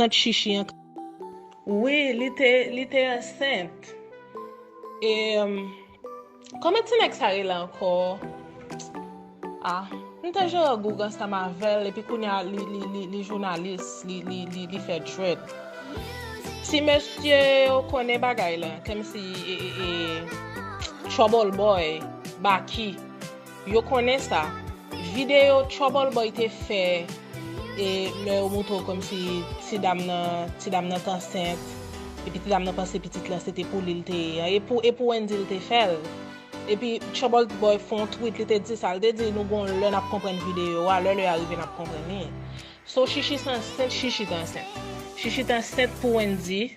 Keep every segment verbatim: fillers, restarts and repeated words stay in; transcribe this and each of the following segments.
Tant Chichi an. Wi, li te, li te ansent. E, um, kòman ti nèg sa rele ankò? Ah, m te jere Google ansanm avè l, epi kounye a, li, li, li, li jounalis, li, li, li, li fè dread. Ti mesye yo konnen bagay la, kòmsi, e, e, e, Trouble Boy, Baky. Yo konnen sa. Videyo Trouble Boy te fè, e lè yo montre w kòmsi ti dam nan, ti dam nan t ansent, epi ti dam nan panse pitit lan se te pou li l te ye an. E pou, e pou Wendyy l te fè l. Epi Trouble Boy fè yon tweet, li te di sa, li te di, "Nou gon lè n ap konprann videyo a, lè lè a rive n ap konprann li." So, Chichi t ansent, Chichi t ansent. Chichi t ansent pou Wendyy.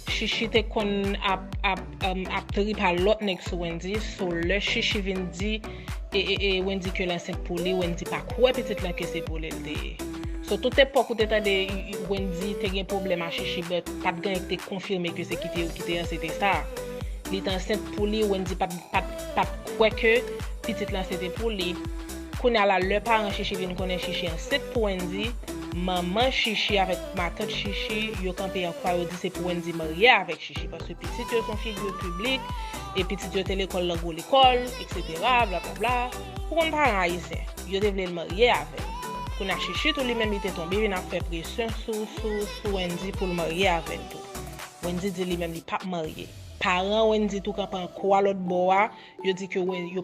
Chichi te konn ap, ap, um, ap trip a lòt nèg sou Wendyy. So, lè Chichi vin di, e, e, e, Wendyy ke l ansent pou li, Wendyy pa kwè pitit lan ke se pou li l te ye. So, tout epòk ou te tande, i, i, Wendyy te gen pwoblèm a Chichi, but pa t gen anyen ki te konfime ke se ki te, ki te ansent sa. Li te ansent pou li, Wendyy pa t, pa t, pa t kwè ke pitit lan se te pou li. Kounye a la, lè paran Chichi vin konnen Chichi ansent pou Wendyy, manman Chichi avèk matant Chichi, yo kanpe an kwa, yo di se pou Wendyy marye avèk Chichi, paske pitit yo se yon figi piblik, e pitit yo te lekòl nan gwo lekòl, etsetera, blablabla. Ou konn paran ayisyen, yo te vle l marye avè l. Kounye a, Chichi tou li menm li te tonbe vin ap fè presyon sou, sou, sou Wendyy pou l marye avè l tou. Wendyy di li menm li p ap marye. Paran Wendyy tou kanpe an kwa lòt bò a, yo di ke Wen-, yo,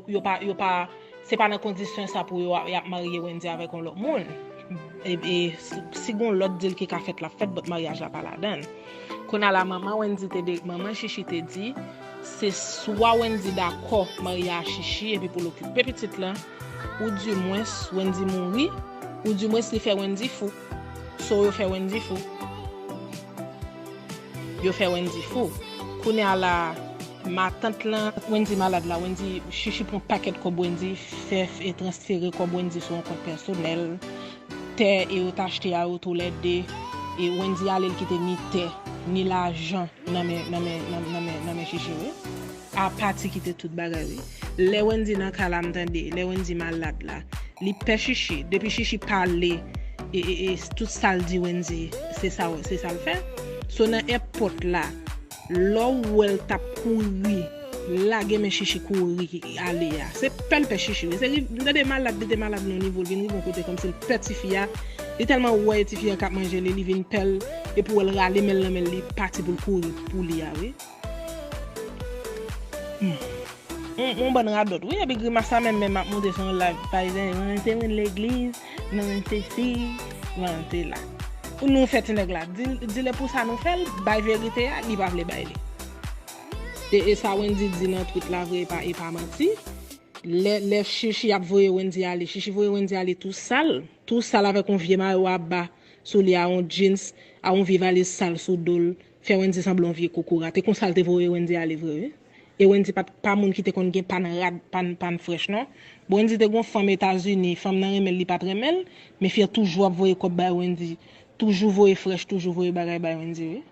yo pa, yo pa, se pa nan kondisyon sa pou yo, y ap marye Wendyy avèk yon lòt moun. E, e si, si gon lòt deal ki ka fèt, l ap fèt, but maryaj la pa ladan l. Kounye a la, manman Wendyy te de, manman Chichi te di, se swa Wendyy dakò marye a Chichi epi pou l okipe pitit lan, oudimwens Wendyy mouri, oudimwens li fè Wendyy fou. So, yo fè Wendyy fou. Yo fè Wendyy fou. Kounye a la, matant lan, Wendyy malad la, Wendyy, Chichi pran pakèt kòb Wendyy, fè, e transfere kòb Wendyy sou yon kont pèsonèl. Tè e yo t achte a yo toulède, e Wendyy ale l kite ni tè, ni lajan nan men, nan men, nan, nan men, nan men Chichi, wi. Apa ti kite tout bagay, wi. Lè Wendyy nan ka la, m tande, lè Wendyy malad la, li pè Chichi. Depi Chichi pale, e, e, e, tout sa l di Wendyy, se sa, se sa l fè. So, nan èpòt la, lè w wè l t ap kouri, lage men Chichi kouri ale a. Se pè l pè Chichi, wi. Se riv-, m tande malad, li te malad nan yon nivo, l vin rive yon kote kòmsi l pè tifi a. Li tèlman wè tifi a k ap manje li, li vin pè l, epi w wè l rale men l nan men l, li pati pou l kouri pou li a, wi. Hmm. On, on bann radòt, wi, epi grimas sa menm, menm ap monte sou yon live. Pa egzanp, mwen se moun legliz, mwen se si, mwen se la. Ou nou fè ti nèg la. Di, di lè pou sa nou fè l, bay verite a, li pa vle bay li. E, e sa Wendyy di nan tweet la vre, e pa, e pa manti. Lè, lè Chichi ap voye Wendyy ale, Chichi voye Wendyy ale tou sal, tou sal avèk yon vye mayo aba sou li a, yon jeans, a yon vye valiz sal sou do l, fè Wendyy sanble yon vye kokorat. E konsa l te voye Wendyy ale vre, wi. E Wendyy pa t, pa moun ki te konn gen pàn rad, pàn, pàn frèch, non. Bon, Wendyy te gon fanm Etazini, fanm nan renmen l, li pa t renmen l, men fi an toujou ap voye kòb bay Wendyy, toujou voye frèch, toujou voye bagay bay Wendyy, wi.